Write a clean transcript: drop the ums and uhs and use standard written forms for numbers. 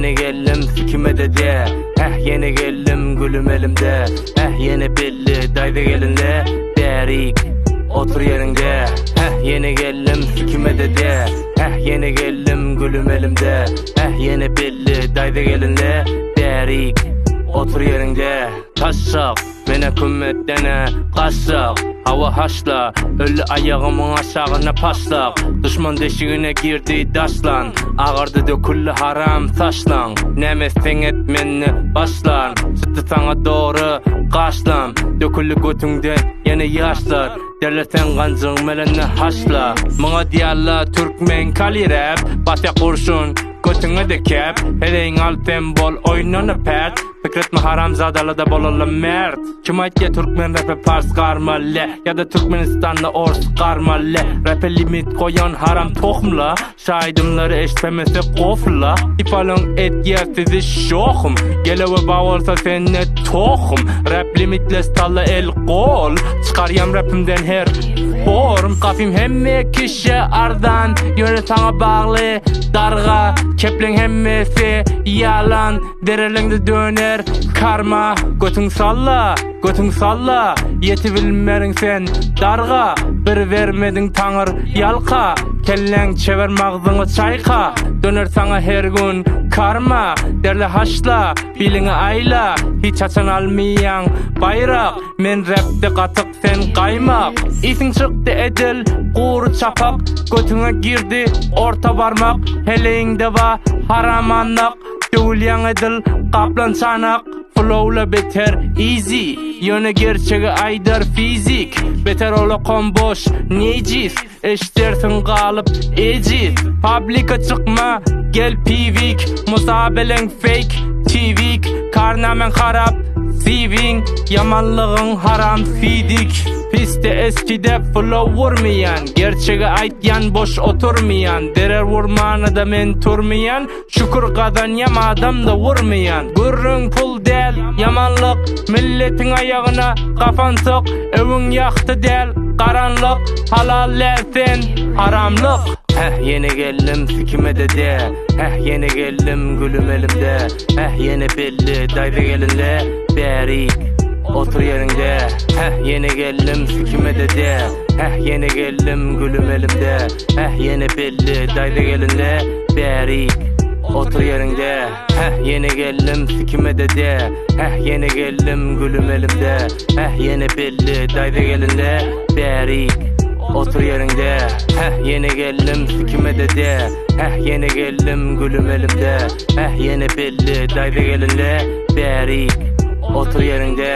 ýene geldim sikime-de de Heh ýene geldim gülüm elimde Heh ýene belli daýza gelinle Bärik otur ýeriňde Heh ýene geldim sikime-de de Heh ýene geldim gülüm elimde Heh ýene belli daýza gelinle Bärik otur ýeriňde Taşşak menä kümmetden-ä gaçsak Hawa haşla öli aýagymyň aşagyna paşlak Duşman deşigine girdi daşlan Agardy döküldi haram saçlaň Näme etseň et mende başlan Çytdy saňa dogry gaşlam Döküldi götüňden ýene ýaşlar Derleseň ganjygyň bilen haşla Muňa diýarlar türkmen kalirep Basýa gurşun götüňe-de kep Heleýiňi al sen bol oýnana pert Pikir etme haramzadalarda bolaly mert Kim aýtýa türkmen repe pars garmaly Ýa-da Türkmenistanda ors garmaly Repe limit goýan haram tohumla Şaýdymlary eşitmese gofla Ipalyň etýär sizi şohum Gelewe ba bolsa sende tohum Rap limitless talla el gol Çykarýam rapimden her form Gapym hemme kişä arzan Ýöne saňa bagly darga Kepleň hemmesi ýalan Dereliňde döner karma Götüň salla, götüň salla Ýetibilmerin sen darga Bir bermediň taňyr ýalka Kelläň çeber magzyňy çaýka Döner saňa her gün karma Derle haşla, biliňi aýla Hiç haçan almaýaň baýrak Men rapde gatyk sen gaýmak Isiň çykdy edil gury çapak Götüňe girdi orta barmak Heleýiňde ba haram annak Döwülýäň edil gaplan çanak Flowla beter easy Ýöne gerçegi aýdar fizik Beter olakan boş nejis Eşdersiň galyp ejiz Pablika çykma gel piwik Musa bilen fake çiwik Karnamäň harap CVň Ýamanlygyň haram sidik Pisde eskide flow urmaýan Gerçegi aýtýan boş oturmaýan Derer urmana-da men turmaýan Şükür gazanýam adam-da urmaýan Gürrüň pul däl, ýamanlyk Milletiň aýagyna gafan sok Öwüň ýagty däl, garanlyk Halal däl sen, haramlyk. Heh ýene geldim sikime-de de Heh ýene geldim gülüm elimde Heh ýene belli daýza gelinle Bärik otur ýeriňde Heh ýene geldim sikime-de de Heh ýene geldim gülüm elimde Heh ýene belli daýza gelinle Bärik otur ýeriňde Heh ýene geldim sikime-de de Heh ýene geldim gülüm elimde Heh ýene belli daýza gelinle Bärik otur ýeriňde Heh ýene geldim sikime-de de Heh ýene geldim gülüm elimde Heh ýene belli daýza gelinle Bärik otur ýeriňde.